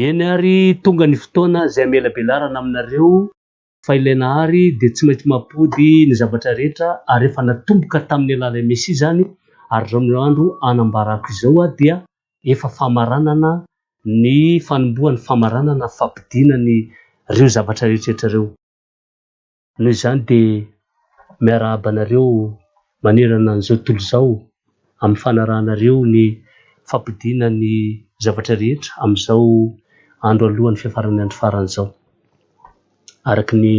Eny ary tonga ny fotoana izay hamelabelarana aminareo fa ilay Nahary dia tsy maintsy mampody ny zavatra rehetra ary efa natomboka tamin'ny alalan'i Mesia izany ary izao no andro hanambarako izao dia efa famaranana ny fanombohan'ny famaranana fampodiana ny ireo zavatra rehetra rehetra ireo. Noho izany dia miarahaba anareo manerana an'izao tontolo izao amin'ny fanarahanareo ny fampodiana ny zavatra rehetra amin'izao andro alohan'ny fiafaran'ny andro farany izao. Araka ny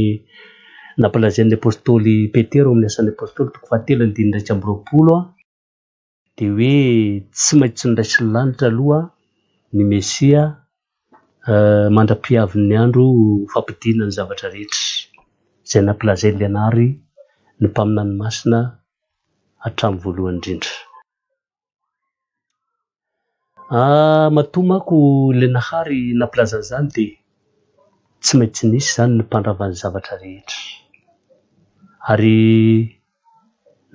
nampilazain'ny apostoly Petera ao amin'ny Asan'ny Apostoly toko fahatelo andininy 21 dia hoe tsy maintsy noraisin'ny lanitra aloha ny Mesia mandra-pihavin'ny andro fampodiana ny zavatra rehetra, izay nampilazain'i Leonary ny mpaminany masina hatramin'ny voalohany indrindra. Matoa manko ilay Nahary nampilaza an'izany dia tsy maintsy nisy izany ny mpandrava ny zavatra rehetra. Ary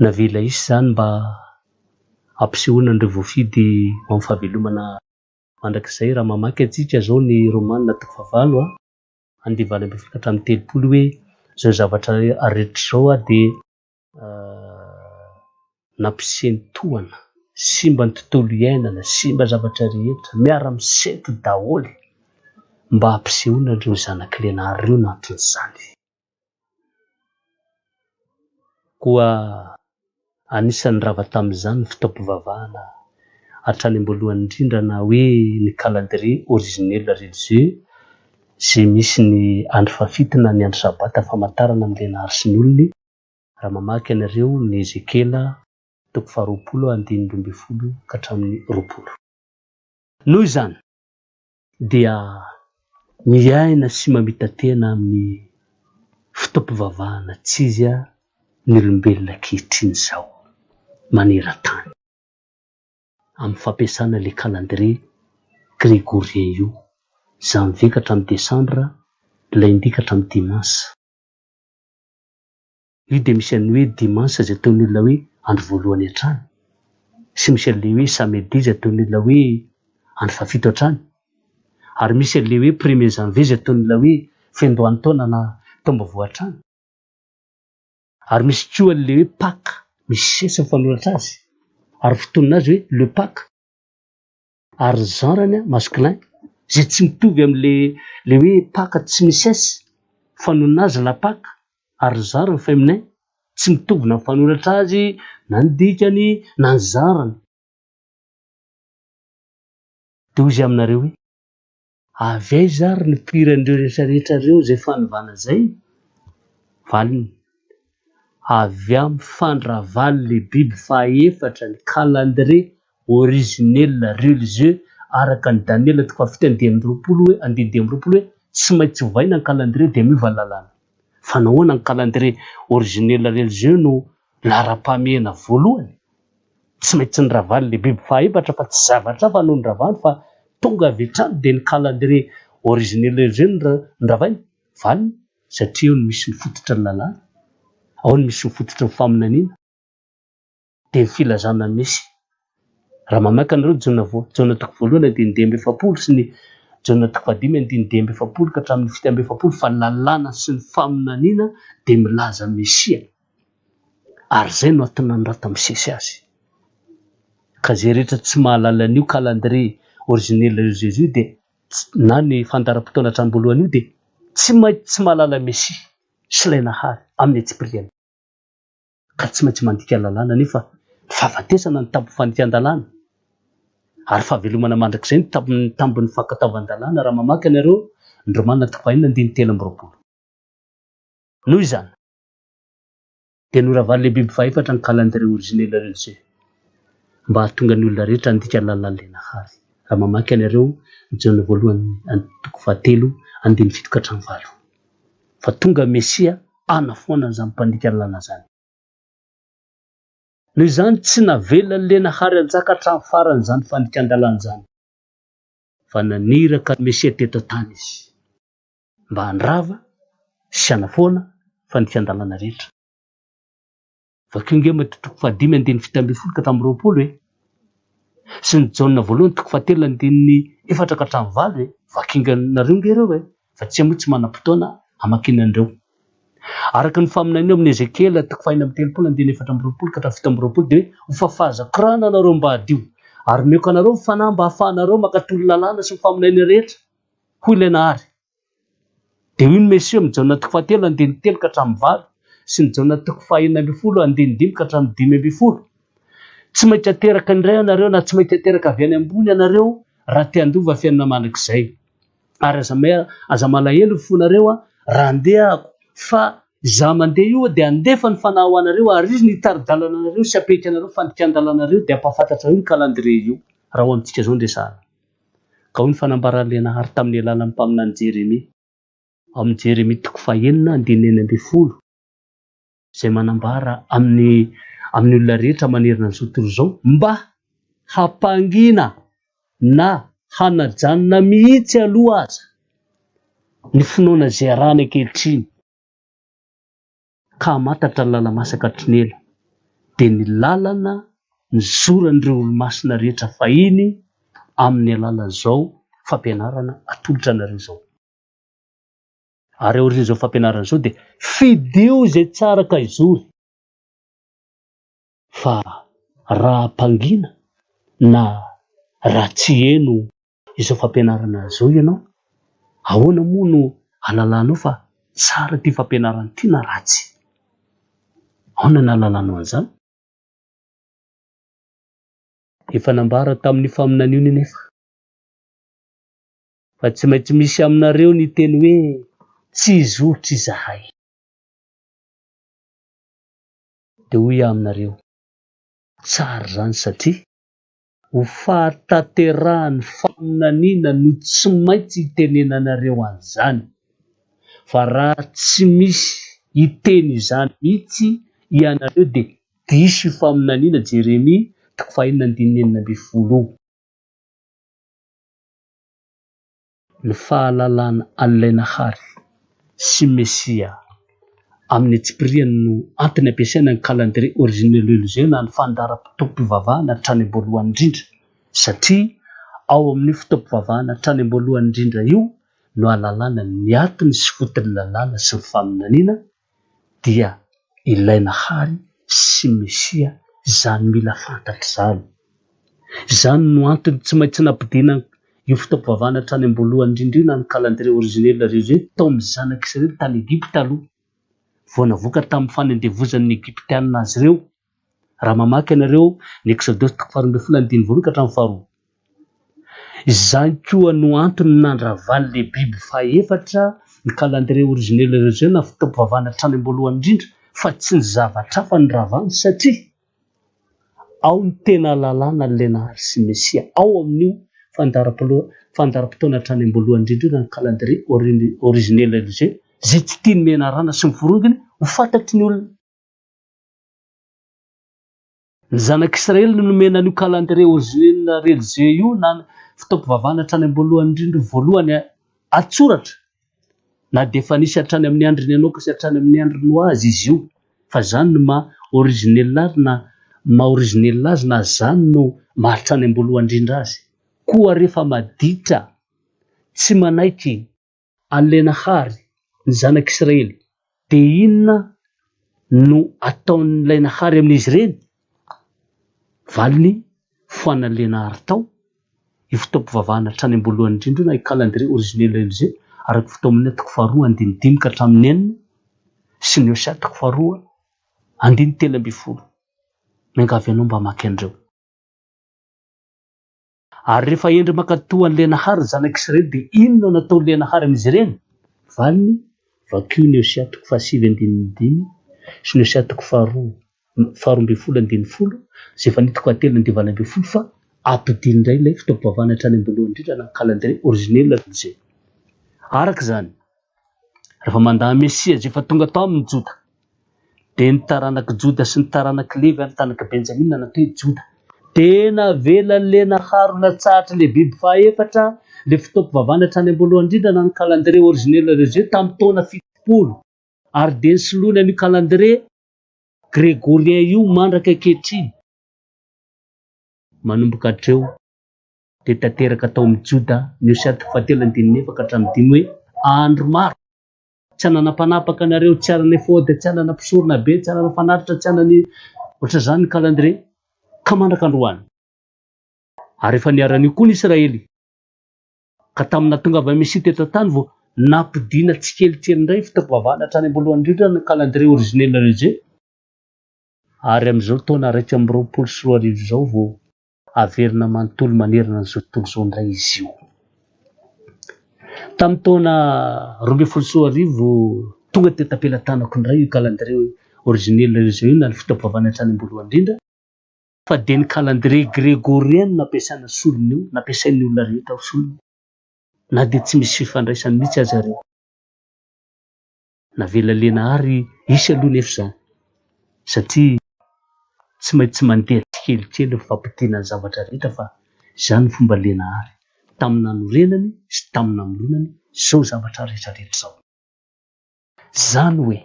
navela hisy izany mba hampisehoana an'ireo voafidy ho amin'ny fahavelomana mandrakizay. Raha mamaky antsika izao ny Romana toko fahavalo andiany 18 ka hatramin'ny 30 hoe izao zavatra rehetra izao dia nampisentoana, simba ny tontolo iainana, simba zavatra rehetra, miara-misento daholo mba hampisehoana ireo zanak'i Lenara ireo no anton'izany. Koa anisan'ny rava tamin'izany ny fotoam-pivavahana hatrany am-boalohany indrindra na hoe ny calendrier originel religieux izay misy ny andro fahafito na ny andro sabata famantarana amin'i Lenara sy ny olony. Raha mamaky ianareo ny Ezekiela toko faharoapolo andininy 12 ka hatramin'ny 20. Noho izany dia miaina sy mamita-tena amin'ny fotoam-pivavahana tsy izy ny olombelona ankehitriny izao maneran-tany amin'ny fampiasana ilay calendrier grégorien io, janvier ka hatramin'ny desambra, lundi ka hatramin'ny dimanche. Io dia misy an'ny hoe dimanche izay ataon'ny olona hoe andro voalohany hatrany, sy misy an'ilay hoe samedi izay ataon'ny olona hoe andro fahafito hatrany, ary misy an'ilay hoe premier janvier izay ataon'ny olona hoe fiandohan'ny taona na taom-baovao hatrany, ary misy koa an'ilay hoe Pâques, misy sesy ny fanoratra azy, ary fotonina azy hoe le Pâques. Ary ny genre-ny masculin izay tsy mitovy amin'le le hoe Paka tsy misy s fanonona azy la Pâque ary ny genre-ny féminin tsy mitovy na ny fanoratra azy na ny dikany na ny genre-ny. Dia hoy izy aminareo hoe, Avy aiza ary ny fipoiran'ireo rehetra rehetra ireo izay fanovana izay? Valiny, Avy amin'ny fandravan'ilay biby fahaefatra ny calendrier originel religieux araka an'i Daniela toko fahafito andininy 20 hoe andininy 25 hoe tsy maintsy ovaina ny calendrier dia miova ny lalàna. Fa nahoana ny calendrier originel religieux no laharam-pahamehana voalohany? Tsy maintsy noravany ilay biby fahaefatra fa tsy zavatra hafa no noravany fa tonga avy hatrany dia ny calendrier originel religieux no noravainy. Valiny, satria eo no misy ny fototry ny lalàna, ao no misy ny fototry ny faminaniana, dia ny filazana ny Mesia. Raha mamaky anareo Jaona voa, Jaona toko voalohany andininy 45 sy ny Jaona toko fahadimy andininy 45 ka hatramin'ny 47 fa ny lalàna sy ny faminaniana dia milaza Mesia. Ary izay no antony nanoratan'i Mosesy azy. Ka izay rehetra tsy mahalala an'io calendrier originel io Jésus dia na ny fandaharam-potoana hatramin'ny voalohany io dia tsy maintsy tsy mahalala Mesia sy ilay Nahary amin'ny antsipiriany. Ka tsy maintsy mandika lalàna nefa ny fahafatesana no tampon'ny fandikan-dalàna ary fahavelomana mandrakizay no tampon'ny tambin'ny fankatoavan-dalàna raha mamaky ianareo ny Romana toko fahenina andininy 23. Noho izany. Dia noravan'ilay biby fahefatra ny calendrier originel religieux mba hahatonga ny olona rehetra handika ny lalàn'ilay Nahary. Raha mamaky ianareo ny Jaona voalohany toko fahatelo andininy 7 ka hatramin'ny 8. Fa tonga Mesia hanafoana an'izany mpandika ny lalàna izany. Noho izany tsy navelan'ilay Nahary hanjaka hatramin'ny farany izany fandikan-dalàna izany. Fa naniraka ny Mesia teto an-tany Izy mba handrava sy hanafoana fandikan-dalàna rehetra. Vakio ange Matio toko fahadimy andininy 17 ka hatramin'ny 20 e! Sy ny Jaona voalohany toko fahatelo andininy efatra ka hatramin'ny valo e! Vakinganareo nge ireo e! Fa tsia moa tsy manam-potoana hamakiana an'ireo. Araka ny faminaniana ao amin'ny Ezekiela toko fahenina amby telopolo andininy 24 ka hatramin'ny 27 dia hoe hofafazako rano anareo mba hadio, ary omeko anareo ny fanahy mba hahafahanareo mankatò ny lalàna sy ny faminaniana rehetra, hoy ilay Nahary. Dia hoy ny Mesia amin'ny Jaona toko fahatelo andininy telo ka hatramin'ny valo sy ny Jaona toko fahenina ambin'ny folo andininy dimy ka hatramin'ny 15, Tsy maintsy ateraka indray ianareo na tsy maintsy ateraka avy any ambony ianareo raha te handova fiainana mandrakizay. Ary aza aza malahelo ny fonareo raha handeha aho, fa izaho mandeha io dia handefa ny Fanahy ho anareo ary Izy no hitari-dalana anareo sy hampiaiky anareo ny fandikan-dalanareo dia hampahafantatra anareo io calendrier io raha ho amintsika izao no resahana. Ka hoy ny fanambaran'i Lenahary tamin'ny alalan'ny mpaminany Jeremia, ao amin'ny Jeremia toko fahenina andininy 16, izay manambara amin'ny amin'ny olona rehetra manerana an'izao tontolo izao mba hampangina na hanajanona mihitsy aloha aza ny finoana izay arahany ankehitriny. Ka hamantatra ny lala-masaka hatry ny ela, dia ny lalana nizoran'ireo olomasina rehetra fahiny amin'ny alalan'izao fampianarana atolotra anareo izao. Ary aorian'izao fampianarana izao dia fidio izay tsara ka hizory, fa raha hampangina na raha tsy heno izao fampianarana izao ianao, ahoana moa no ahalalanao fa tsara ity fampianarana ity na ratsy? Ahoana no ahalalanao an'izany? Efa nambara tamin'io faminaniana io anefa fa tsy maintsy misy aminareo ny hiteny hoe tsy hizotra izahay. Dia hoy aho aminareo, tsara izany satria ho fahatanterahan'ny faminaniana no tsy maintsy hitenenanareo an'izany, fa raha tsy misy hiteny izany mihitsy ianareo dia diso io faminaniana Jeremia toko fahenina andininy 16 io. Ny fahalalana an'ilay Nahary sy Mesia amin'ny antsipiriany no antony ampiasaina ny calendrier originel religieux na ny fandaharam-potoam-pivavahana hatrany am-boalohany indrindra satria ao amin'io fotoam-pivavahana hatrany am-boalohany indrindra io no ahalalana ny antony sy foton'ny lalàna sy ny faminaniana dia ilay Nahary sy Mesia izany mila fantatra izany. Izany no antony tsy maintsy nampidina io fotoam-pivavahana hatrany am-boalohany indrindra io na ny calendrier originel religieux tao amin'ny zanak'Isiraely tany Egypta aloha vao navoaka tamin'ny fanandevozan'ny Egyptiana azy ireo. Raha mamaky ianareo ny Eksodosy toko faharoa ambin'ny folo andininy voalohany ka hatramin'ny faharoa. Izany koa no antony nandravan'ilay biby fahefatra ny calendrier originel religieux na fotoam-pivavahana hatrany am-boalohany indrindra fa tsy ny zavatra hafa no ravany satria ao ny tena lalàna Lenahary sy Mesia ao amin'io fandaharam-potoana hatrany am-boalohany indrindra io na ny calendrier originel religieux izay tsy tian'ny menarana sy ny forongony ho fantatry ny olona. Ny zanak'Israely no nomena an'io calendrier originel religieux io na ny fotoam-pivavahana hatrany am-boalohany indrindra io voalohany an-tsoratra na dia efa nisy hatrany amin'ny andron'i Enoka sy hatrany amin'ny andron'i Noa aza izy io fa izany no maha originel azy na maha originel azy na izany no maha hatrany am-boalohany indrindra azy. Koa rehefa maditra tsy manaiky an'ilay Nahary ny zanak'Israely dia inona no ataon'ilay Nahary amin'izy ireny? Valiny, foanan'ilay Nahary tao io fotoam-pivavahana hatrany am-boalohany indrindra io na io calendrier originel religieux araka ny fitaoman'ny toko faharoa andininy dimy ka hatramin'ny enina sy ny Hosea toko faharoa andininy 13. Miangavy anao mba hamaky an'ireo. Ary rehefa hendry mankatò an'i Lenahary ny zanak'Israely dia inona no nataon'i Lenahary amin'izy ireny? Valiny, Vakio ny Hosea toko fahasivy andininy dimy sy ny Hosea toko faharoa 12 andininy folo, Zefania toko fahatelo andininy 18 fa ampidino indray ilay fotoam-pivavahana hatrany am-boalohany indrindra na ny calendrier originel religieux. Araka izany, rehefa mandà ny Mesia izay efa tonga tao aminy ny Joda, dia ny taranak'i Joda sy ny taranak'i Levy ary ny taranak'i Benjamina natao hoe Joda. Dia navelan'i Lenahary ho natsahatry ilay biby fahaefatra, ilay fotoam-pivavahana hatrany am-boalohany indrindra na ny calendrier originel religieux tamin'ny taona 70, ary dia nisoloany an'io calendrier grégorien io mandraka ankehitriny. Manomboka hatreo dia tanteraka tao amin'ny Joda ny Hosea toko fahatelo andininy efa ka hatramin'ny dimy hoe, Andro maro, tsy hanana mpanapaka nareo, tsy hanana efôda, tsy hanana mpisorona be, tsy hanana fanatitra, tsy hanana ohatr'izany ny calendrier, ka mandraka androany. Ary efa niharan'io koa ny Israely, ka tamin'ny nahatongavan'i Mesia teto an-tany vao nampodiana tsikelikely indray fotoam-pivavahana hatrany am-boalohany indrindra ny calendrier originel religieux, ary amin'izao taona 2021 izao vao averina manontolo manerana an'izao tontolo izao indray izy io. Tamin'ny taona 2012 tonga teto am-pelatanako indray io calendrier originel religieux io na ny fotoam-pivavahana hatrany am-boalohany indrindra, fa dia ny calendrier grégorien no nampiasaina solony io, nampiasain'ny olona rehetra ho solony, na dia tsy misy fifandraisany mihitsy aza ireo. Navela lena àry hisy aloha nefa izany, satria tsy maintsy mandeha tsikelikely ny fampodiana ny zavatra rehetra fa izany no fomba lena àry tamin'ny nanorenany sy tamin'ny namoronany izao zavatra rehetra rehetra izao. Izany hoe,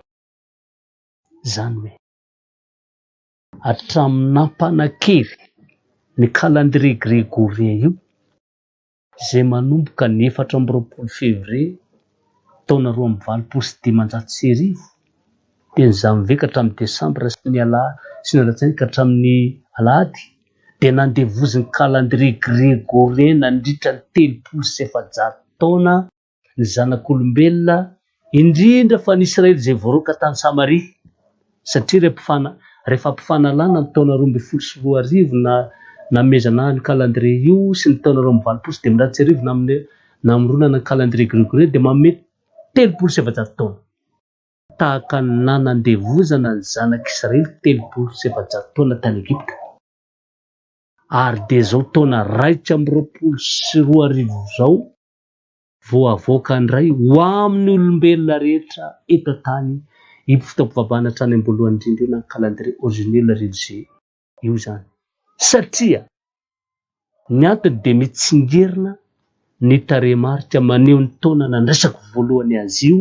izany hoe. Hatramin'ny nampanan-kery ny calendrier grégorien io, izay manomboka ny 24 février taona 1582, dia ny janvier ka hatramin'ny desambra sy ny sy ny alatsinainy ka hatramin'ny alahady, dia nandevozin'ny calendrier grégorien nandritra ny 430 taona ny zanak'olombelona, indrindra fa ny Israely izay voaroaka tany Samaria, satria rehefa rehefa ampifanalana ny taona 2012 na nanomezana ahy ny calendrier io sy ny taona 1582 namone namoronana ny calendrier grégorien dia manome 430 taona, tahaka ny nanandevozana ny zanak'Israely 430 taona tany Egypta. Ary dia izao taona 2021 izao vao avoaka indray ho amin'ny olombelona rehetra eto an-tany io fotoam-pivavahana hatrany am-boalohany indrindra io na ny calendrier originel religieux io izany. Satria ny antony dia mitsingerina ny tarehimarika maneho ny taona nandraisako voalohany azy io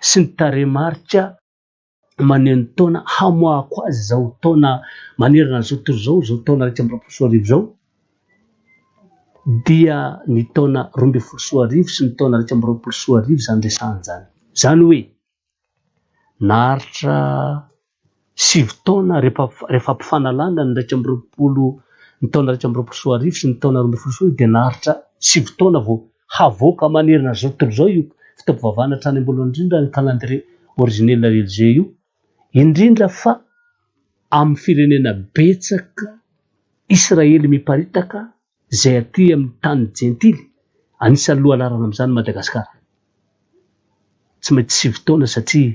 sy ny tarehimarika maneho ny taona hamoahako azy izao taona manerana an'izao tontolo izao, izao taona 2021 izao, dia ny taona 2012 sy ny taona 2021 izany resahana izany. Izany hoe naharitra sivy taona rehefa rehefa ampifanalana ny 21 ny taona 2021 sy ny taona 2012 dia naharitra sivy taona vao havoaka manerana izao tontolo izao io fotoam-pivavahana hatrany am-boalohany indrindra ny calendrier originel religieux io, indrindra fa amin'ny firenena betsaka Israely miparitaka izay aty amin'ny tany jentily, anisan'ny lohalaharana amin'izany Madagasikara. Tsy maintsy sivy taona satria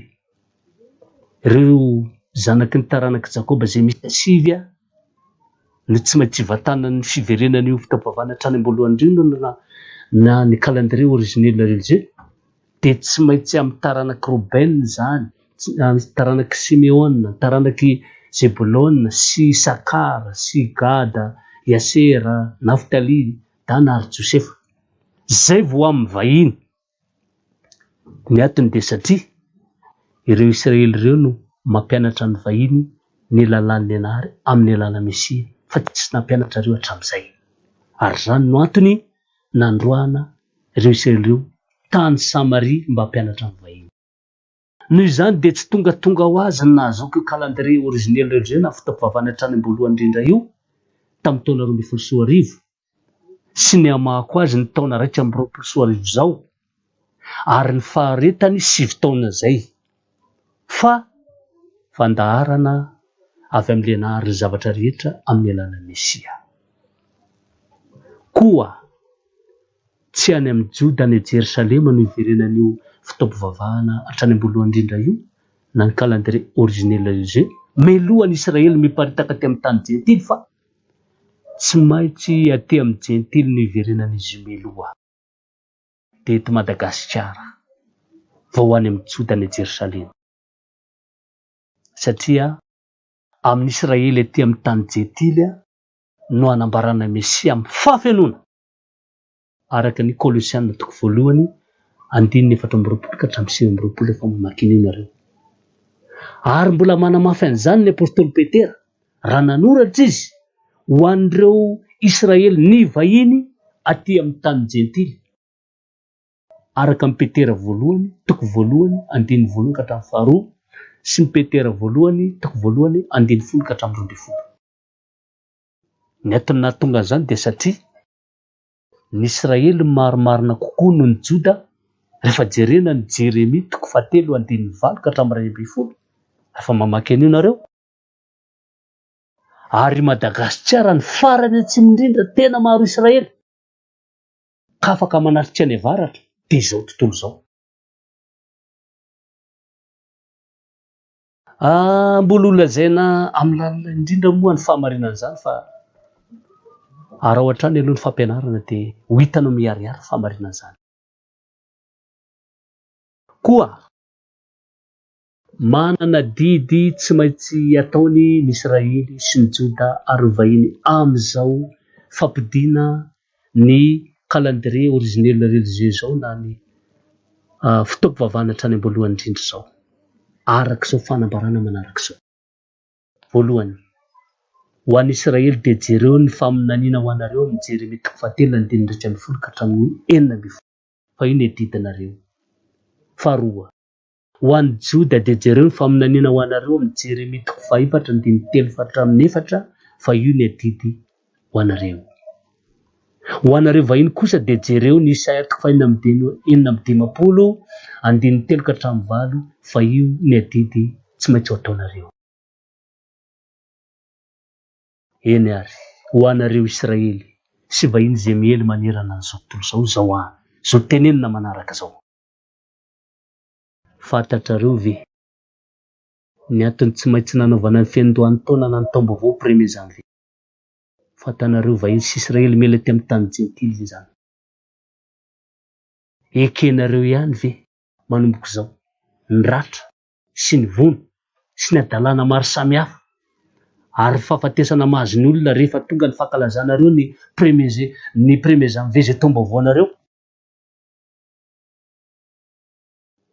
ireo zanaky ny taranak'i Jakoba izay miisa sivy no tsy maintsy hivantanan'ny fiverenan'io fotoam-pivavahana hatrany am-boalohany indrindra na na ny calendrier originel religieux dia tsy maintsy amin'ny taranak'i Robena izany, amin'ny taranak'i Simeona, taranak'i Zebolona sy Isakara sy Gada, i Asera, Naftaly, Dana ary Josefa. Izay vao amin'ny vahiny. Ny antony dia satria ireo Israely ireo no mampianatra ny vahiny ny lalàn'i Nenahary amin'ny alalan'ny Mesia fa tsy nampianatra ireo hatramin'izay. Ary izany no antony nandroahana ireo Israely ireo tany Samaria mba hampianatra ny vahiny. Noho izany dia tsy tongatonga ho azy ny nahazoako io calendrier originel religieux na fotoam-pivavahana hatrany am-boalohany indrindra io tamin'ny taona 2012. sy ny hamahako azy ny taona 2021 izao ary ny faharetany sivy taona izay fa fandaharana avy amin'ilay nahary ny zavatra rehetra amin'ny alalan'ny Mesia. Koa tsy any amin'i Joda any Jerosalema no hiverenan'io fotoam-pivavahana hatrany am-boalohany indrindra io na ny calendrier originel religieux melohan'i Israely miparitaka aty amin'ny tany jentily fa Tsy maintsy aty amin'ny jentily no hiverenan'izy io mialoha, dia eto Madagasikara vao ho any amin'ny Joda any Jerosalema. Satria amin'ny Israely aty amin'ny tany jentily no hanambarana Mesia amin'ny fahafenoana. araka ny Kolosiana toko voalohany andininy 24 ka hatramin'ny 29 rehefa mamaky an'io nareo. Ary mbola manamafy an'izany ny apostoly Petera raha nanoratra izy. Ho an'ireo Israely nivahiny aty amin'ny tany jentily, araka ny Petera voalohany, toko voalohany, andininy voalohany ka hatramin'ny faharoa, sy ny Petera voalohany, toko voalohany, andininy folo ka hatramin'ny 12. Ny antony nahatonga an'izany dia satria ny Israely no marimarina kokoa noho ny Joda rehefa jerena ny Jeremia toko fahatelo andininy valo ka hatramin'ny 11, rehefa mamaky an'io nareo. Ary i Madagasikara ny farany atsimo indrindra tena maro Israely ka afaka manatrika any avaratra dia izao tontolo izao. Ah, mbola ho lazaina amin'ny lalina indrindra moa ny fahamarinan'izany fa araho hatrany aloha ny fampianarana dia ho hitanao miharihary ny fahamarinan'izany. Koa manana didy tsy maintsy ataony ny Israely sy ny Joda ary ny vahiny amin'izao fampodiana ny calendrier originel religieux izao na ny fotoam-pivavahana hatrany am-boalohany indrindra izao, araka izao fanambarana manaraka izao. Voalohany, ho an'i Israely dia jereo ny faminaniana ho anareo amin'ny Jeremia toko fahatelo andininy 11 ka hatramin'ny 16, fa io ny adidinareo. Faharoa, ho an'i Joda dia jereo ny faminaniana ho anareo amin'ny Jeremia toko fahefatra andininy telo ka hatramin'ny efatra, fa io ny adidy ho anareo. Ho anareo vahiny kosa dia jereo ny Isaia toko fahenina amby 56 andininy telo ka hatramin'ny valo fa io ny adidy tsy maintsy ho ataonareo. Eny ary, ho anareo Israely sy vahiny izay miely manerana an'izao tontolo izao izao an, izao tenenina manaraka izao. Fantatrareo ve ny antony tsy maintsy nanaovana ny fiandohan'ny taona na ny taom-baovao premier janvier? Fantanareo vahiny sy Israely miely aty amin'ny tany jentily ve izany? Ekenareo ihany ve manomboka izao ny ratra sy ny vono sy ny hadalana maro samihafa ary ny fahafatesana mahazo ny olona rehefa tonga ny fankalazanareo ny premier ny premier janvier izay taom-baovaonareo?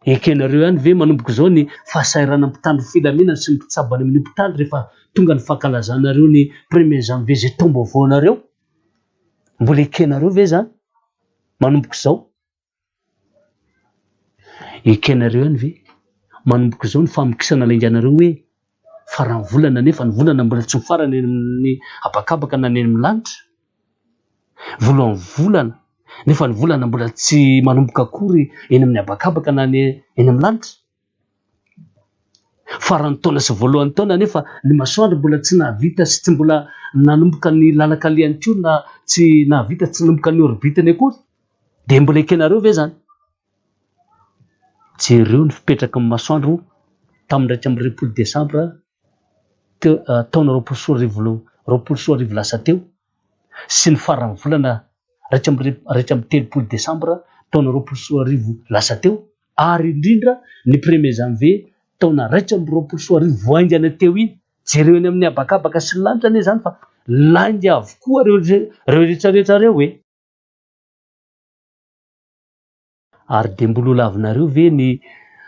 Ekenareo ihany ve manomboka izao ny fahasahiranana mpitandro ny filaminana sy ny mpitsabo any amin'ny hopitaly rehefa tonga ny fankalazanareo ny premier janvier izay taom-baovaonareo? Mbola ekenareo ve izany manomboka izao? Ekenareo ihany ve manomboka izao ny famokisana lainganareo hoe faran'ny volana nefa ny volana mbola tsy mifarana eny amin'ny habakabaka na ny eny amin'ny lanitra? Voalohan'ny volana nefa ny volana mbola tsy manomboka akory eny amin'ny habakabaka na ny eny amin'ny lanitra? Faran'ny taona sy voalohan'ny taona nefa ny masoandro mbola tsy nahavita sy tsy mbola nanomboka ny lalan-kalehany koa na tsy nahavita tsy nanomboka ny orbite-ny akory? Dia mbola ekenareo ve izany? Jereo ny fipetraky ny masoandro tamin'ny 21 desambra teo taona 2020 2020 lasa teo sy ny faran'ny volana 31 desambra taona 2020 lasa teo ary indrindra ny premier janvier taona 2021 vao haingana teo iny. Jereo eny amin'ny habakabaka sy ny lanitra anie izany fa lainga avokoa ireo ireo rehetra rehetra ireo e! Ary dia mbola ho lavinareo ve ny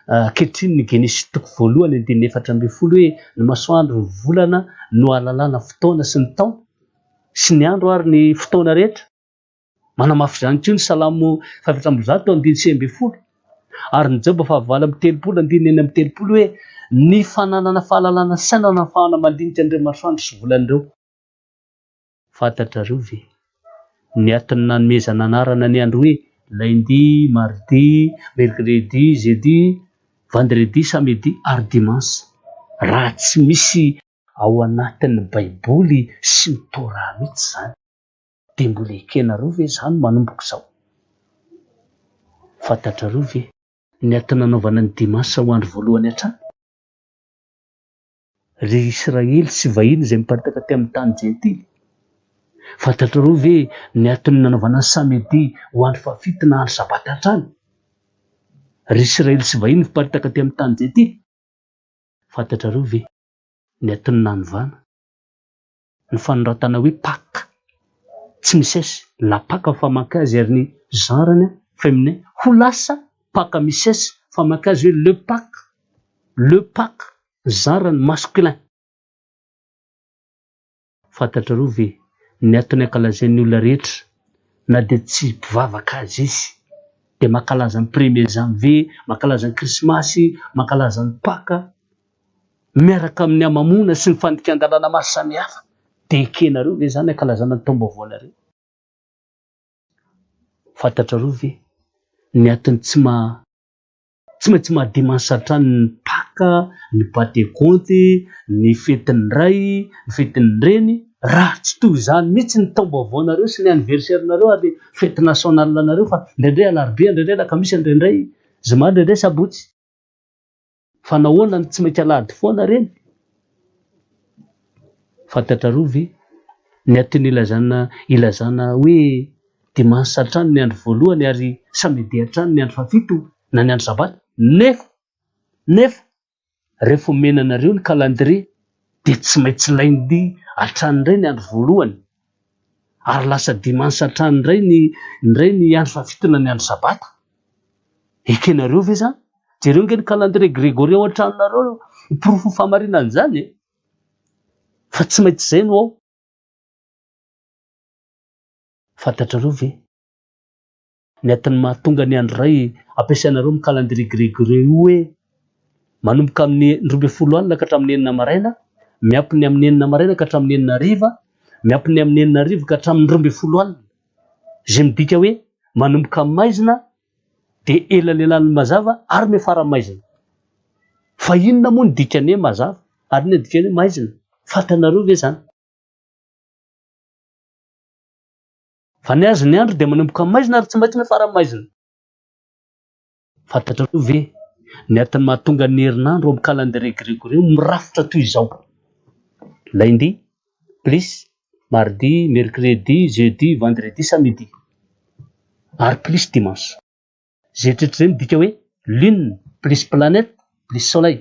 ankehitriny ny Genesisy toko voalohany andininy 14 hoe ny masoandro ny volana no ahalalana fotoana sy ny taona sy ny andro ary ny fotoana rehetra? Manamafy izany koa ny Salamo faha-144 andininy 19 ary ny Joba faha-38 andininy 36 hoe ny fananana fahalalana sy saina no ahafahana mandinika an'ireo masoandro sy volana ireo. Fantatrareo ve ny antony nanomezana anarana ny andro hoe lundi, mardi, mercredi, jeudi, vendredi, samedi ary dimanche raha tsy misy ao anatin'ny baiboly sy ny torah mihitsy izany? Dia mbola ekenareo ve izany manomboka izao? Fantatrareo ve ny antony nanaovana ny dimanche ho andro voalohany hatrany? Ry Israely sy vahiny izay miparitaka aty amin'ny tany jentily, fantatrareo ve ny antony nanaovana ny samedi ho andro fahafito na andro sabata hatrany? Ry Israely sy vahiny miparitaka aty amin'ny tany jentily, fantatrareo ve ny antony nanovana ny fanoratana hoe Paka, tsy misy s, la Paka famaky azy ary ny genre-ny féminin ho lasa Paka misy s famaky azy hoe le Paka, le Paka, genre-ny masculin. Fantatrareo ve ny antony ankalazain'ny olona rehetra na dia tsy mpivavaka aza izy dia mankalaza ny premier janvier, mankalaza ny krismasy, mankalaza ny paka miaraka amin'ny hamamoana sy ny fandikan-dalàna maro samihafa dia ekenareo ve izany hankalazana ny taom-baovaonareo? Fantatrareo ve ny antony tsy maha Tsy maintsy maha dimanche hatrany ny Paka, ny Patekonty, ny fetin'ny Ray, ny fetin'ny Reny, raha tsy toy izany mihitsy ny taom-baovaonareo sy ny anniversaire-nareo ary fety nationale-nareo fa indraindray alarobia, indraindray alakamisy, indraindray zoma, indraindray sabotsy. Fa nahoana no tsy maintsy alahady foana reny? Fantatrareo ve ny antony ilazana ilazana hoe dimanche hatrany ny andro voalohany ary samedi hatrany ny andro fahafito na ny andro sabata? Nefa nefa rehefa omena anareo ny calendrier dia tsy maintsy lundi hatrany indray ny andro voalohany ary lasa dimanche hatrany indray ny indray ny andro fahafito na ny andro sabata. Ekenareo ve izany? Jereo ange ny calendrier grégorien ao an-tranonareo eo, porofon'ny fahamarinan'izany e! Fa tsy maintsy izay no ao. Fantatrareo ve ny antony mahatonga ny andro iray ampiasainareo amin'ny calendrier grégorien io hoe manomboka amin'ny 12 alina ka hatramin'ny enina maraina, miampy ny amin'ny enina maraina ka hatramin'ny enina hariva, miampy ny amin'ny enina hariva ka hatramin'ny 12 alina. Izay midika hoe manomboka maizina dia elanelanin'ny mazava ary miafara maizina. Fa inona moa ny dikan'ny hoe mazava ary inona ny dikan'ny hoe maizina? Fantanareo ve izany? Fa ny azy ny andro dia manomboka maizina ary tsy maintsy miafara maizina. Fantatrareo ve ny antony mahatonga ny herinandro ao amin'ny calendrier grégorien mirafitra toy izao? Lundi, plus, mardi, mercredi, jeudi, vendredi, samedi. Ary plus dimanche. Izay rehetra izay midika hoe lune plus planète plus soleil.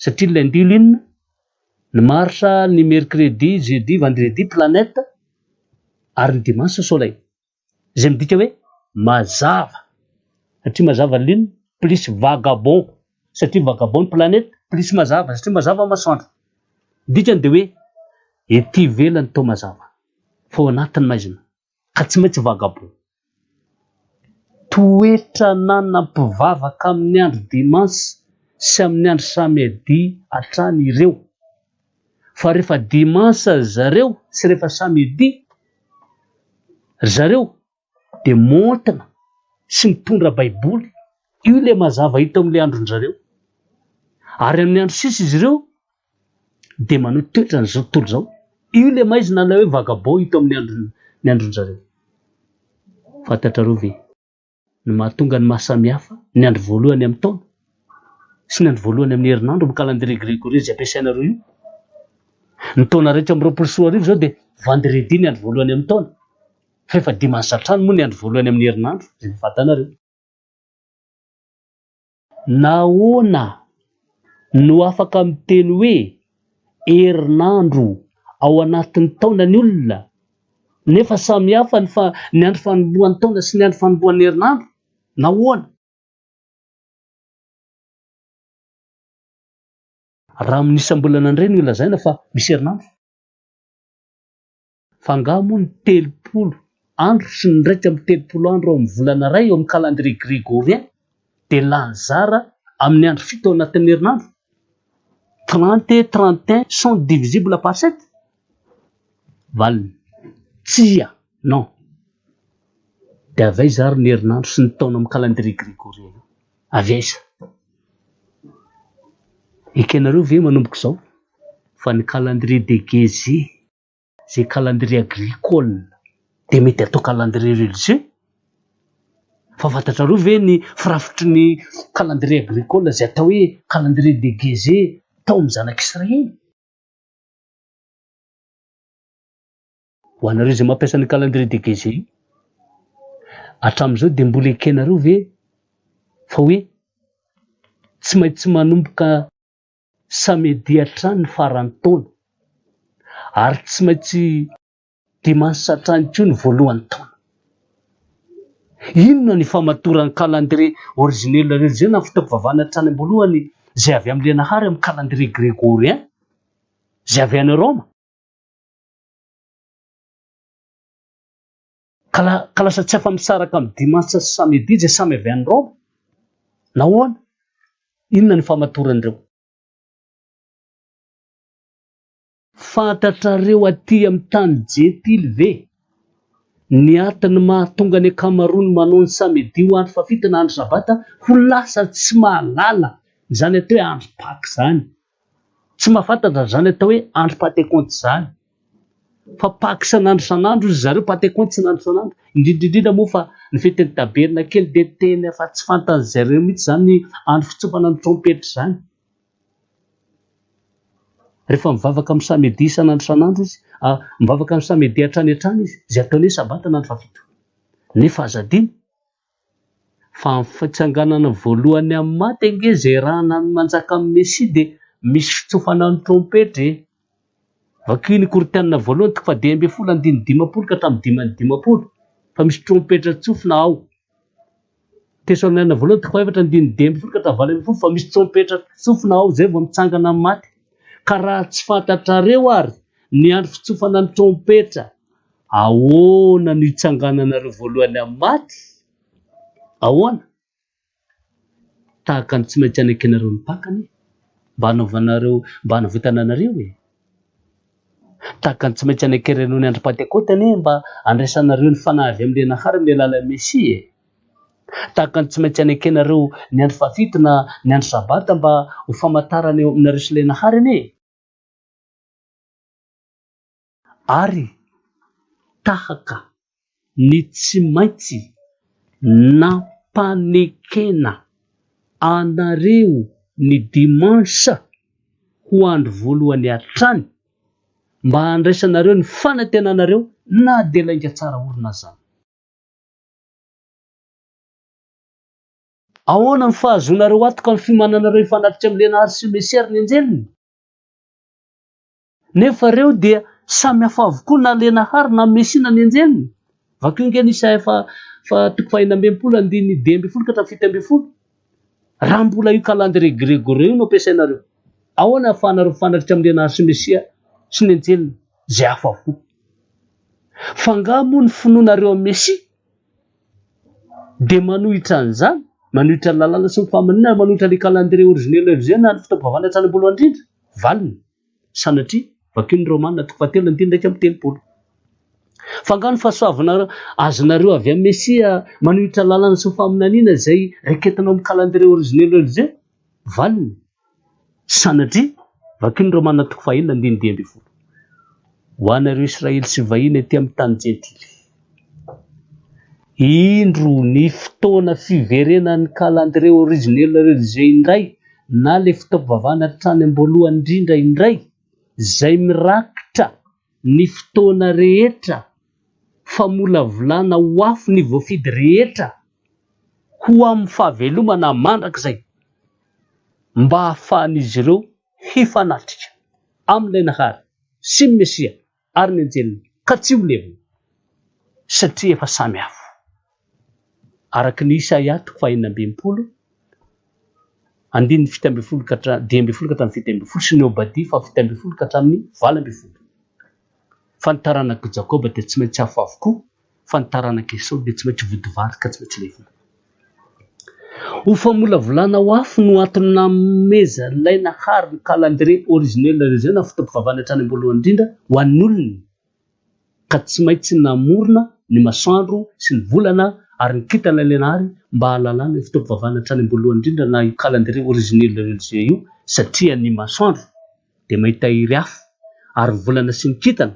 Satria ny lundi lune, ny mars, ny mercredi, jeudi, vendredi planète ary ny dimanche soleil. Izay midika hoe mazava, satria mazava lune plus vagabond, satria vagabond ny planète plus mazava, satria mazava ny masoandro. Ny dikany dia hoe ety ivelany toa mazava fa ao anatiny maizina ka tsy maintsy vagabond. Toetra ananana mpivavaka amin'ny andro dimanche sy amin'ny andro samedi hatrany ireo. Fa rehefa dimanche ry zareo sy rehefa samedi ry zareo dia maontina sy mitondra baiboly, io ilay mazava hita ao amin'ilay andron-dry zareo. Ary amin'ny andro sisa izy ireo dia maneho toetra an'izao tontolo izao. Io ilay maizina ilay hoe vagabond hita ao amin'ny andron ny andron-dry zareo. Fantatrareo ve ny mahatonga ny maha samihafa ny andro voalohany amin'ny taona sy ny andro voalohany amin'ny herinandro amin'ny calendrier grégorien izay ampiasainareo io? Ny taona 2021 izao dia vendredi ny andro voalohany amin'ny taona, fa efa dimanche hatrany moa ny andro voalohany amin'ny herinandro izay efa fantanareo. Nahoana no afaka miteny hoe herinandro ao anatin'ny taona ny olona, nefa samy hafa ny fa ny andro fanombohan'ny taona sy ny andro fanombohan'ny herinandro? Nahoana? Raha amin'ny isam-bolana indray no lazaina fa misy herinandro. Fa angaha moa ny 30 andro sy ny 31 andro ao amin'ny volana iray eo amin'ny calendrier grégorien dia lany zara amin'ny andro fito ao anatin'ny herinandro? 30 et 31 sont divisibles par sept? Valiny, Tsia, non. Dia avy aiza ary ny herinandro sy ny taona amin'ny calendrier grégorien io? Avy aiza? Ekenareo ve manomboka izao fa ny calendrier de Gezi izay calendrier agricole dia mety atao calendrier religieux? Fa fantatrareo ve ny firafitry ny calendrier agricole izay atao hoe calendrier de Gezi tao amin'ny zanak'Israely? Ho anareo izay mampiasa ny calendrier de Gezi io, hatramin'izao dia mbola ekenareo ve fa hoe tsy maintsy manomboka samedi hatrany ny faran'ny taona ary tsy maintsy dimanche hatrany koa ny voalohan'ny taona? Inona ny famatoran'ny calendrier originel religieux na fotoam-pivavahana hatrany am-boalohany izay avy amin'i Lenahary amin'ny calendrier grégorien izay avy any Roma? Ka ka lasa tsy afa-misaraka amin'ny dimanche sy samedi izay samy avy any Roma? Nahoana? Inona ny famatoran'ireo? Fantatrareo aty amin'ny tany jentily ve ny antony mahatonga ny ankamaroany manao ny samedi ho andro fahafito na andro sabata ho lasa tsy mahalala izany atao hoe andro paka izany? Tsy mahafantatra izany atao hoe andro pantekonty izany. Fa paka isan'andro isan'andro ry zareo, pantekonty isan'andro isan'andro. Indrindra indrindra moa fa ny fetin'ny tabernakely dia tena efa tsy fantan'ny zareo mihitsy izany andro fitsofana ny trompetra izany. Rehefa mivavaka amin'ny samedi isan'andro isan'andro izy, mivavaka amin'ny samedi hatrany hatrany izy, izay ataony hoe sabata na andro fahafito. Nefa aza adino fa amin'ny fitsanganana voalohany amin'ny maty ange izay rana manjaka amin'ny Mesia dia misy fitsofana ny trompetra e! Vakio ny Korintiana voalohany toko faha 15 andininy 50 ka hatramin'ny 55 fa misy trompetra tsofina ao. Tesaloniana voalohany toko fahefatra andininy 15 ka hatramin'ny 18 fa misy trompetra tsofina ao izay vao mitsangana amin'ny maty. Ka raha tsy fantatrareo ary ny andro fitsofana ny trompetra, ahoana no hitsangananareo voalohany amin'ny maty? Ahoana? Tahaka ny tsy maintsy anekenareo ny Paka anie mba hanaovanareo, mba hanavotana anareo e! Tahaka ny tsy maintsy anekenareo ny andro Pantekôty anie mba handraisanareo ny Fanahy avy amin'i Renahary amin'ny alalan'i Mesia e! Tahaka ny tsy maintsy anekenareo ny andro fahafito na ny andro Sabata mba ho famantarana eo aminareo sy Lenahary anie e! Ary tahaka ny tsy maintsy nampanekena anareo ny dimanche ho andro voalohany hatrany mba handraisanareo ny fanantenanareo na dia lainga tsara orina aza. Ahoana ny fahazoanareo antoka ny fiomananareo hifanatrika amin'i Lenahary sy Mesia ary ny anjeliny? Nefa ireo dia samy hafa avokoa na Lenahary na Mesia na ny anjeliny. Vakio ange ny Isaia fa fa toko faha 66 andininy 15 ka hatramin'ny 17. Raha mbola io calendrier gregorien io no ampiasainareo, ahoana ahafahanareo mifanatrika amin'i Lenahary sy Mesia sy ny anjeliny izay hafa avokoa? Fa angaha moa ny finoanareo amin'i Mesia dia manohitra an'izany? Manohitra ny lalàna sy ny fahamariana ary manohitra ilay calendrier originel religieux na ny fotoam-pivavahana hatrany am-boalohany indrindra? Valiny, Sanatria, vakio ny Romana toko fahatelo andininy 31. Fa angaha ny fahasoavana azonareo avy amin'i Mesia manohitra lalàna sy ny faminaniana izay raiketina ao amin'ny calendrier originel religieux? Valiny, Sanatria, vakio ny Romana toko fahenina andininy 15. Ho anareo Israely sy vahiny aty amin'ny tany jentily. Indro ny fotoana fiverenan'ny calendrier originel religieux indray na ilay fotoam-pivavahana hatrany am-boalohany indrindra indray izay mirakitra ny fotoana rehetra famolavolana ho afo ny voafidy rehetra ho amin'ny fahavelomana mandrakizay mba hahafahan'izy ireo hifanatrika amin'ilay Nahary sy ny Mesia ary ny anjeliny ka tsy ho levona, satria efa samy hafa. Araka ny Isaia toko faha-66, andininy 17 ka hatra 15 ka hatramin'ny 17 sy ny Obadia faha-17 ka hatramin'ny 18. Fa ny taranak'i Jakoba dia tsy maintsy hafa avokoa fa ny taranak'i Esao dia tsy maintsy vodivary ka tsy maintsy levona. Ho famolavolana ho afo no antony nanomezan'ilay Nahary ny calendrier originel religieux na fotoam-pivavahana hatrany am-boalohany indrindra ho an'ny olony, ka tsy maintsy namorona ny masoandro sy ny volana ary ny kintana ilay Nahary mba hahalalana io fotoam-pivavahana hatrany am-boalohany indrindra na io calendrier originel religieux io satria ny masoandro dia mahitahiry afo ary ny volana sy ny kintana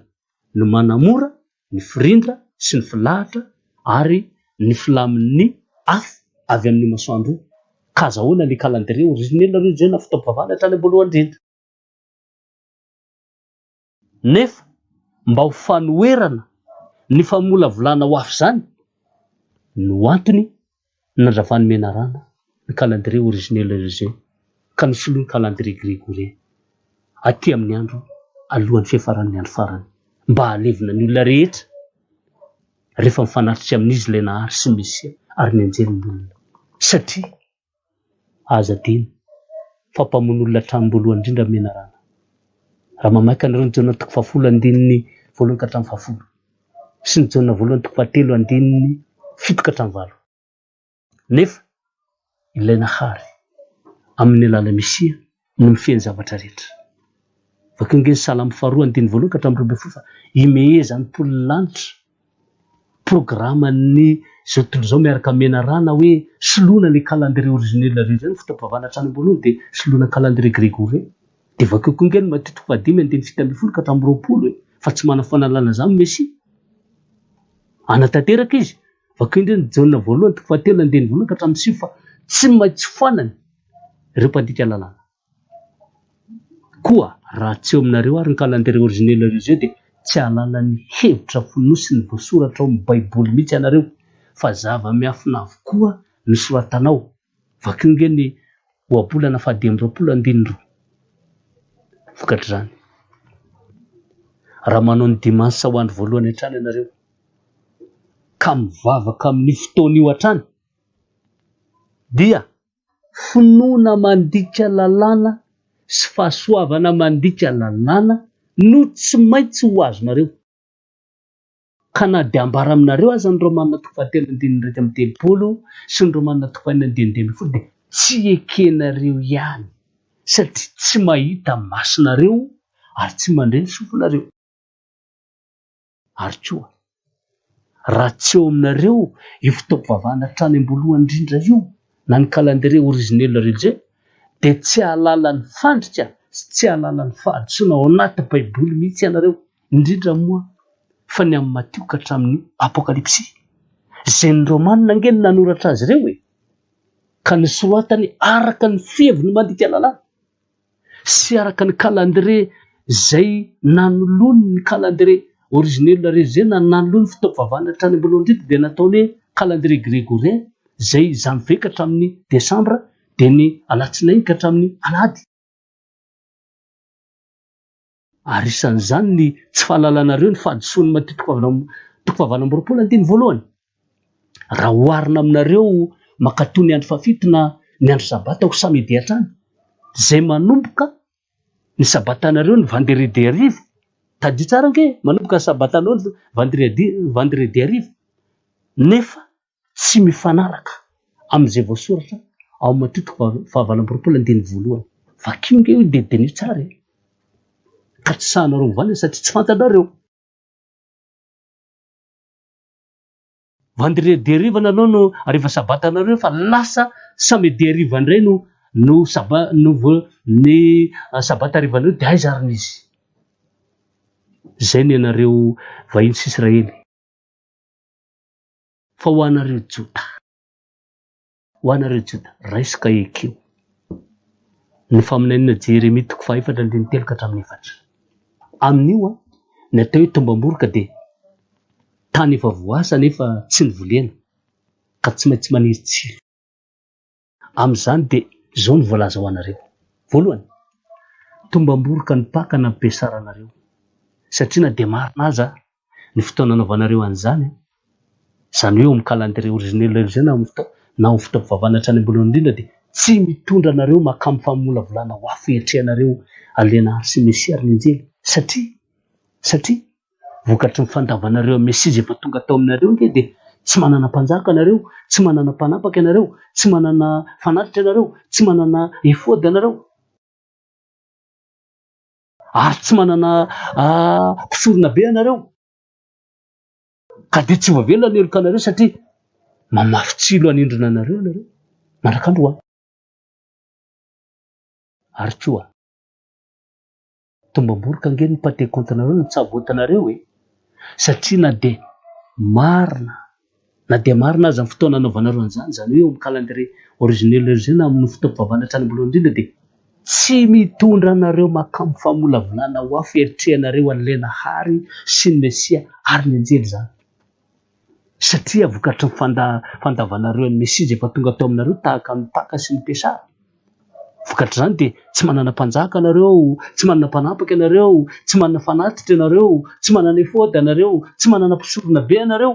no manamora ny firindra sy ny filahatra ary ny filamin'ny afo avy amin'io masoandro io. Ka azahoana ilay calendrier originel aloha izay na fotoam-pivavahana hatrany am-boalohany indrindra. Nefa mba ho fanoherana ny famolavolana ho afo izany no antony nandravan'ny menarana ny calendrier originel religieux ka nosoloiny calendrier grégorien aty amin'ny andro alohan'ny fiafaran'ny andro farany mba hahalevona ny olona rehetra rehefa mifanatrika amin'izy ilay Nahary sy ny Mesia ary ny anjely ny olona satria aza adino fa mpamono olona hatramin'ny voalohany indrindra ny menarana. Raha mamaky anareo ny Jaona toko fahafolo andininy voalohany ka hatramin'ny fahafolo. sy ny Jaona voalohany toko fahatelo andininy 7 ka hatramin'ny 8. Nefa ilay Nahary, amin'ny alalan'ny Mesia, no mifehy ny zavatra rehetra. Vakio ange ny Salamo faharoa andininy voalohany ka hatramin'ny 12 fa imehezan'ny mponin'ny lanitra programan'ny izao tontolo izao miaraka amin'ny menarana hoe soloina ilay calendrier originel ireo izay ny fotoam-pivavahana hatrany am-boalohany dia soloina calendrier grégorien. Dia vakio koa ange ny Matio toko fahadimy andininy 17 ka hatramin'ny 20 e, fa tsy manam-fanalana izany ny Mesia. Hanatanteraka izy. Vakio indray ny Jaona voalohany toko fahatelo andininy voalohany ka hatramin'ny sivy fa tsy maintsy foanany ireo mpandika lalàna. Koa raha tsy eo aminareo ary ny calendrier originel religieux dia tsy hahalala ny hevitra fonosiny voasoratra ao amin'ny baiboly mihitsy ianareo fa zava-miafina avokoa ny soratanao. Vakio nge ny ohabolana faha 25 andininy 2. Vokatr'izany, raha manao ny dimanche ho andro voalohany hatrany ianareo ka mivavaka amin'io fotoana io hatrany dia Finoana mandika lalàna sy fahasoavana mandika lalàna no tsy maintsy ho azonareo. Ka na dia ambara aminareo aza ny Romana toko fahatelo andininy 31 sy ny Romana toko fahenina andininy 15 dia tsy ekenareo ihany satria tsy mahita ny masonareo ary tsy mandre ny sofinareo. Ary koa, raha tsy eo aminareo io fotoam-pivavahana hatrany am-boalohany indrindra io, na ny calendrier originel religieux, dia tsy hahalala ny fandrika sy tsy hahalala ny fahadisoana ao anaty Baiboly mihitsy ianareo, indrindra moa fa ny amin'i Matio ka hatramin'ny Apokalypsy. Izay ny Romana ange no nanoratra azy ireo e! Ka nosoratany araka ny fiheviny mandika lalàna. sy araka ny calendrier izay nanoloany ny calendrier originel religieux na nanoloany fotoam-pivavahana hatrany am-boalohany indrindra dia nataony hoe calendrier grégorien izay janvier ka hatramin'ny desambra dia ny alatsinainy ka hatramin'ny alahady. Ary isan'izany ny tsy fahalalanareo ny fahadisoan'ny Matio toko faha-28 andininy voalohany. Raha oharina aminareo mankatò ny andro fahafito na ny andro sabata ho samedi hatrany, izay manomboka ny sabatanareo ny vendredi hariva, tadidio tsara ange, manomboka ny sabatanao ny vendredi vendredi hariva, nefa tsy mifanaraka amin'izay voasoratra ao amin'ny Matio toko faha-28 andininy voalohany. Vakio ange io dia diniho tsara e! Ka tsy sahinareo mivalina satria tsy fantatrareo. Vendredi hariva nareo no hariva sabata nareo fa lasa samedi hariva indray no no saba no ny sabata harivanareo dia aiza ary ny izy? Izay ny anareo vahiny sy Israely. Fa ho anareo Joda, ho anareo Joda, raiso ka ekeo ny faminaniana Jeremia toko fahaefatra andininy telo ka hatramin'ny efatra. Amin'io, ny atao hoe tombam-boroka dia tany efa voasa nefa tsy novolena ka tsy maintsy maniry tsilo. Amin'izany dia izao no voalaza ho anareo, voalohany, tombam-boroka ny Paka nampiasaranareo, satria na dia marina aza ny fotoana anaovanareo an'izany, izany hoe eo amin'ny calendrier originel izay na amin'ny fotoa na amin'ny fotoam-pivavahana hatrany am-boalohany indrindra dia tsy mitondra anareo mankany famolavolana ho afo hiatrehanareo Alenaary sy Mesia ary ny anjely, satria satria Vokatry ny fandavanareo an'i Mesia izay efa tonga tao aminareo ange dia tsy manana mpanjaka ianareo, tsy manana mpanapaka ianareo, tsy manana fanatitra ianareo, tsy manana efoda ianareo, ary tsy manana mpisorona be ianareo. Ka dia tsy voavela ny heloka anareo satria mamafy tsilo hanindrona anareo ianareo mandrak'androany. Ary koa. Tombam-boroka ange ny Pantekotinareo no tsavotinareo e! Satria na dia marina na dia marina aza ny fotoana anaovanareo an'izany, izany hoe eo amin'ny calendrier originel izay na amin'ny fotoam-pivavahana hatrany am-boalohany indrindra dia tsy mitondra anareo mankany famolavolana ho afo hiatrehanareo an'ilay Nahary sy ny Mesia ary ny Anjely izany. Satria vokatry ny fandavanareo an'i Mesia izay efa tonga tao aminareo tahaka ny Paka sy ny Pesah. Vokatr'izany dia tsy manana mpanjaka ianareo, tsy manana mpanapaka ianareo, tsy manana fanatitra ianareo, tsy manana efoda ianareo, tsy manana mpisorona be ianareo.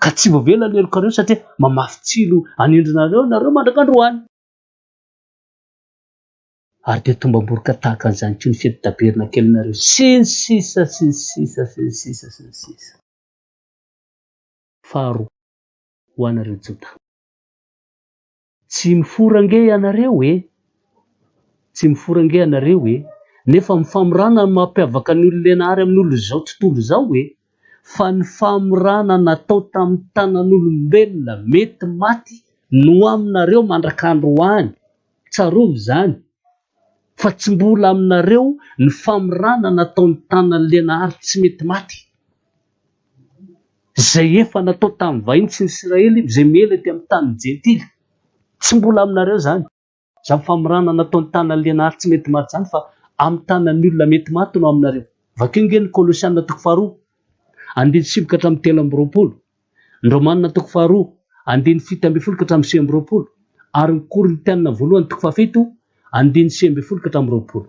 Ka tsy voavela ny helokareo satria mamafy tsilo hanindrinareo ianareo mandrak'androany. Ary dia tombam-boroka tahaka an'izany koa ny fety tabernakelinareo, sy ny sisa sy ny sisa sy ny sisa sy ny sisa. Faharoa, ho anareo Jodà. Tsy mifora ange ianareo e! Tsy mifora ange ianareo e! Nefa ny famorana no mampiavaka ny olon-lehilahy amin'ny olon'izao tontolo izao e! Fa ny famorana natao tamin'ny tanan'olombelona mety maty no aminareo mandrak'androany. Tsarovy izany, fa tsy mbola aminareo ny famorana nataon'ny tanan'ny lehilahy tsy mety maty. Izay efa natao tamin'ny vahiny sy ny Isiraely izay miely aty amin'ny tanin'ny Jentily. Tsy mbola aminareo izany. Izany famorana nataon'ny tanan'ny lehilahy tsy mety maty izany fa amin'ny tanan'ny olona mety maty no aminareo. Vakio ange ny Kolosiana toko faharoa, andininy sivy ka hatramin'ny 23, ny Romana toko faharoa, andininy 17 ka hatramin'ny 29, ary ny Korintiana voalohany toko fahafito, andininy 19 ka hatramin'ny 20.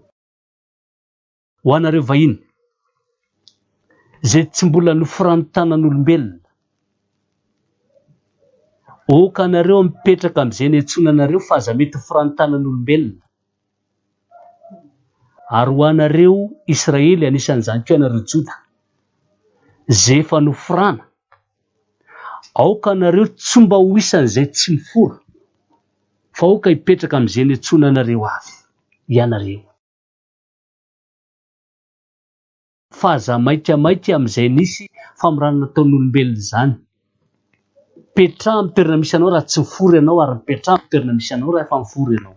Ho anareo vahiny, izay tsy mbola noforan'ny tanan'olombelona, aoka anareo mipetraka amin'izay niantsoana anareo fa aza mety hoforan'ny tanan'olombelona. Ary ho anareo Israely, anisan'izany koa ianareo Joda, izay efa noforana, aoka anareo tsy mba ho isan'izay tsy mifora, fa aoka hipetraka amin'izay niantsoana anareo avy ianareo. Fa aza maikamaika amin'izay nisy famorana nataon'olombelona izany. Mipetraha amin'ny toerana misy anao raha tsy mifory ianao, ary mipetraha amin'ny toerana misy anao raha efa mifory ianao.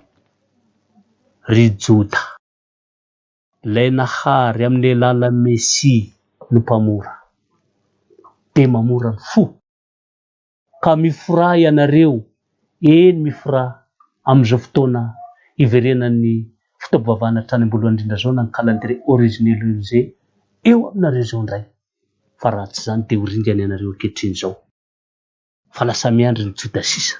Ry Joda, ilay nahary amin'ny alalan'ny Mesia no mpamora, dia mamora ny fo. Ka miforaha ianareo, eny miforaha, amin'izao fotoana hiverenan'ny fotoam-pivavahana hatrany am-boalohany indrindra izao na ny calendrier originel izay eo aminareo izao indray, fa raha tsy izany dia ho ringana ianareo ankehitriny izao, fa lasa miandry ny Joda sisa,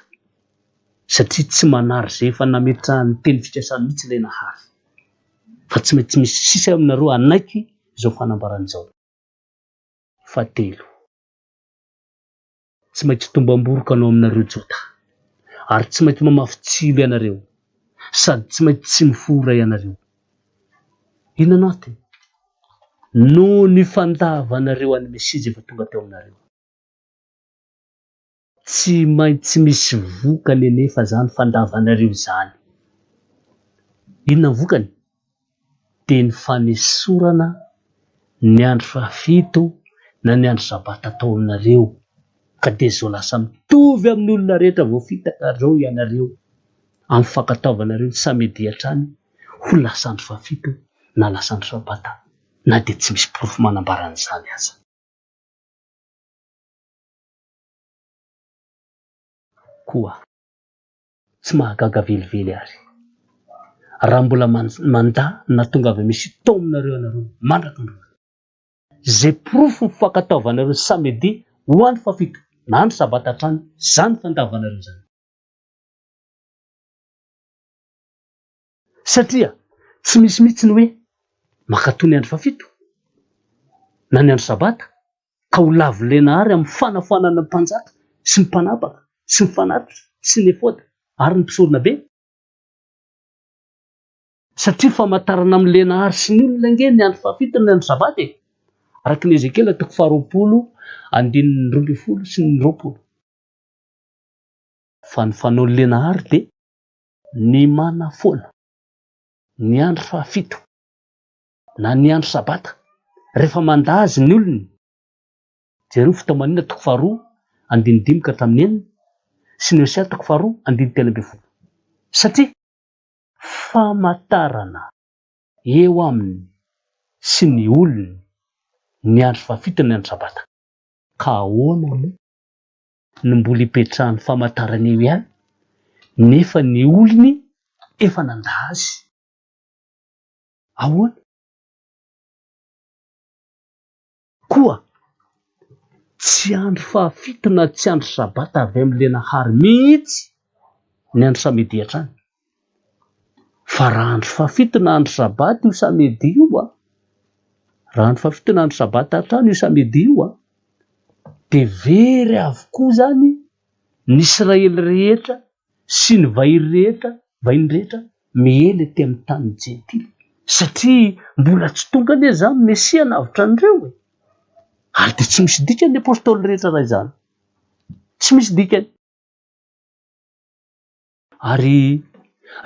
satria tsy manary izay efa nametrahany ny teny fikasany mihitsy ilay Nahary, fa tsy maintsy misy sisa eo aminareo hanaiky izao fanambarana izao. Fahatelo. Tsy maintsy tombam-boroka no aminareo Joda, ary tsy maintsy mamafy tsilo ianareo, sady tsy maintsy tsy mifora ianareo. Inona no antony? Noho ny fandavanareo an'i Mesia izay efa tonga teo aminareo. Tsy maintsy misy vokany anefa izany fandavanareo izany. Inona ny vokany? Dia ny fanesorana ny andro fahafito na ny andro sabata tao aminareo, ka dia izao lasa mitovy amin'ny olona rehetra voafitaka ireo ianareo amin'ny fankatoavanareo ny samedi hatrany ho lasa andro fahafito na lasa andro sabata na dia tsy misy porofo manambara an'izany aza. Koa tsy mahagaga velively àry raha mbola mandà na tonga avy misy taominareo ianareo mandraka androany. Izay porofo ny fankatoavanareo ny samedi ho andro fahafito na andro sabata hatrany izany fandavanareo izany. Satria tsy misy mihitsy ny hoe mankatò ny andro fahafito na ny andro sabata ka ho lavo lena àry amin'ny fanafoanana ny mpanjaka sy ny mpanapaka sy ny fanatitra sy ny efoda ary ny mpisoronabe. Satria famantarana amin'ny lena àry sy ny olona ange ny andro fahafito na ny andro sabata e! Araka ny Ezekiela toko faharoapolo andininy 12 sy ny 20. Fa ny fanaon'ny lena àry dia ny manafoana ny andro fahafito na ny andro sabata rehefa mandà azy ny olony, jereo ny Fitaomanina toko faharoa andininy dimy ka hatramin'ny enina sy ny Hosea toko faharoa andininy 13, satria famantarana eo aminy sy ny olony ny andro fahafito na ny andro sabata. Ka ahoana moa no mbola ipetrahan'ny famantarana eo ihany nefa ny olony efa nandà azy? Ahoana? Koa tsy andro fahafito na tsy andro sabata avy amin'ilay Nahary mihitsy ny andro samedi hatrany. Fa raha andro fahafito na andro sabata io samedi io an, raha andro fahafito na andro sabata hatrany io samedi io an, dia very avokoa izany ny Israely rehetra sy ny vahiny rehetra, vahiny rehetra. Miely aty amin'ny tanin'ny Jentily. Satria mbola tsy tonga anie izany Mesia hanavotra an'ireo e! Ary dia tsy misy dikany ny apostoly rehetra raha izany. Tsy misy dikany. Ary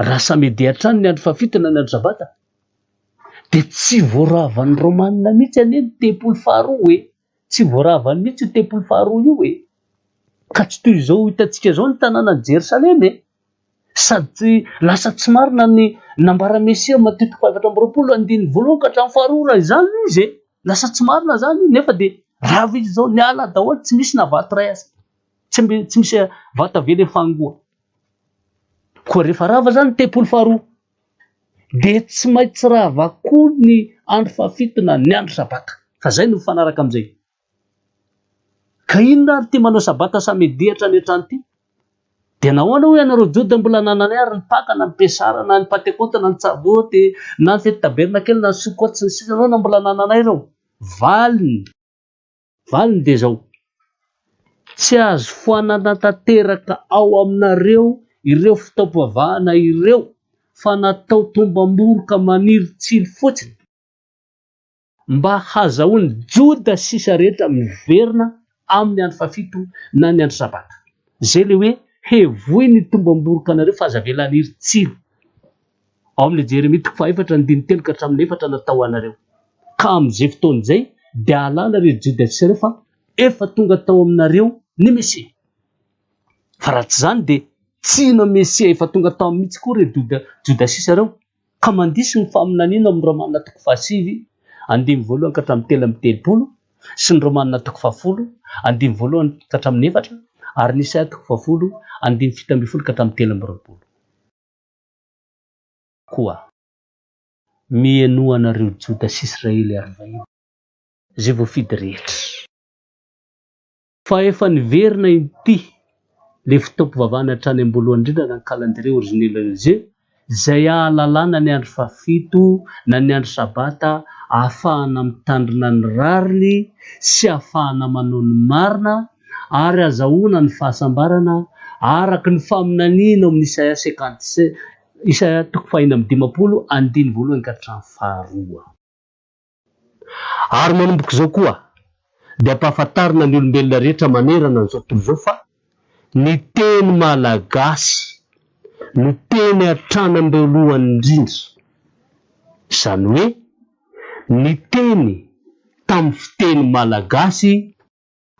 raha samy handeha hatrany ny andro fahafito na ny andro sabata, dia tsy voaravan'ny Romana mihitsy anie ny tempoly faharoa e! Tsy voaravany mihitsy io tempoly faharoa io e! Ka tsy toy izao hitantsika izao ny tanànan'i Jerosalema e! Sady lasa tsy marina ny nambaran'i Mesia Matio toko fahaefatra amby 20 andininy voalohany ka hatramin'ny faharoa raha izany no izy e! Lasa tsy marina izany io nefa dia rava izy izao, niala daholo tsy misy na vato iray aza. Tsy tsy misy vato avela hifangoa. Koa rehefa rava izany ny tempoly faharoa dia tsy maintsy rava koa ny andro fahafito na ny andro sabata fa izay no mifanaraka amin'izay. Ka inona ary ity manao sabata samedi hatrany hatrany ity? Dia nahoana hoy ianareo Joda mbola nananay ary ny Paka na ny Pesara na ny Pantekôta na ny Tsavôty na ny fety tabernakely na ny Sokôty sy ny sisa nahoana mbola nananay ireo? Valiny. Valiny dia izao, tsy azo foanana tanteraka ao aminareo ireo fotoam-pivavahana ireo fa natao tombam-boroka maniry tsilo fotsiny mba hazahoan'ny Joda sisa rehetra miverina amin'ny andro fahafito na ny andro Sabata. Izay ilay hoe hevoy ny tombam-boroka anareo fa aza avela haniry tsilo. Ao amin'ny Jeremia toko fahaefatra andininy telo ka hatramin'ny efatra natao ho anareo. Ka amin'izay fotoana izay dia hahalala ireo Joda sy ireo fa efa tonga tao aminareo ny Mesia. Fa raha tsy izany dia tsy hino ny Mesia efa tonga tao aminy mihitsy koa ireo Joda Joda sisa ireo. Ka mandiso ny faminaniana ao amin'ny Romana toko fahasivy andininy voalohany ka hatramin'ny 33 sy ny Romana toko fahafolo andininy voalohany ka hatramin'ny efatra ary ny Isaia toko fahafolo andininy 17 ka hatramin'ny 23. Koa mihainoa anareo Joda sy Israely ary vahiny, izay voafidy rehetra. Fa efa niverina inty le fotoam-pivavahana hatrany am-boalohany indrindra na ny calendrier originel religieux izay ahalalana ny andro fahafito na ny andro sabata ahafahana mitandrina ny rariny sy ahafahana manao ny marina ary azahoana ny fahasambarana araka ny faminaniana ao amin'ny Isaia 57 Isaia toko faha 56 andininy voalohany ka hatramin'ny faharoa. Ary manomboka izao koa dia ampahafantarina ny olombelona rehetra manerana an'izao tontolo izao fa ny teny malagasy no teny hatrany am-boalohany indrindra, izany hoe ny teny tamin'ny fiteny malagasy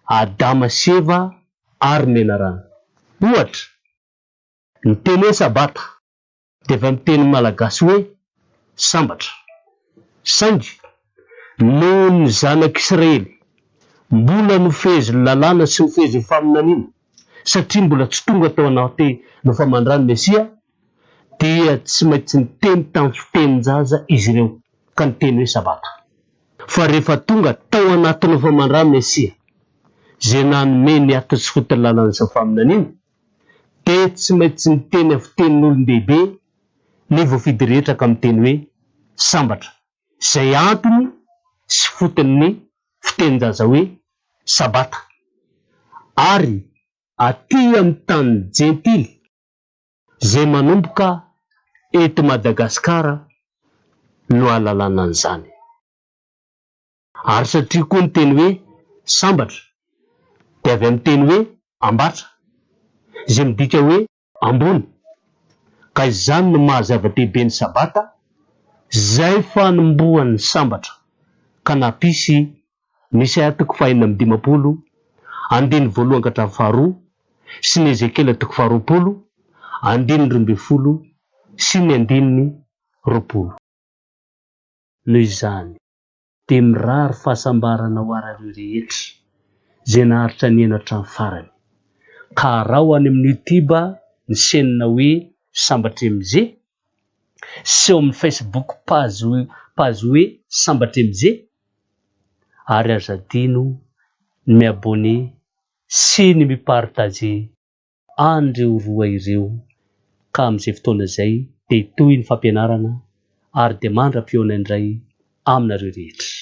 Adama sy Eva ary Menarana. Ohatra, ny teny hoe Sabata dia avy amin'ny teny malagasy hoe sambatra. Saingy noho ny zanak'Israely mbola nofehezin'ny lalàna sy nofehezin'ny faminaniana, satria mbola tsy tonga tao anaty nofamandrà ny Mesia, dia tsy maintsy niteny tamin'ny fitenin-jaza izy ireo, ka niteny hoe Sabata. Fa rehefa tonga tao anaty nofamandrà ny Mesia, izay nanome ny atiny sy foton'ny lalàna sy ny faminaniana, dia tsy maintsy miteny amin'ny fitenin'olon-dehibe ny voafidy rehetra ka miteny hoe sambatra, izay antony sy foton'ny fitenin-jaza hoe Sabata. Ary aty amin'ny tanin'ny Jentily, izay manomboka eto Madagasikara no ahalalana an'izany. Ary satria koa ny teny hoe sambatra dia avy amin'ny teny hoe ambatra, izay midika hoe ambony, ka izany no maha zava-dehibe ny Sabata, izay fanombohan'ny sambatra, ka nampisy ny Isaia toko fahenina amby 50, andininy voalohany ka hatramin'ny faharoa, sy ny Ezekiela toko faharoapolo, andininy 12 sy ny andininy 20. Noho izany, dia mirary fahasambarana ho arareo rehetra izay naharitra nihaino hatramin'ny farany. Ka araho any amin'ny youtube ny chaîne hoe Sambatra MJ sy ao amin'ny facebook page page hoe Sambatra MJ ary aza adino ny mi-abonner sy ny mi-partager an'ireo roa ireo ka amin'izay fotoana izay dia hitohy ny fampianarana ary dia mandra-pihaona indray aminareo rehetra.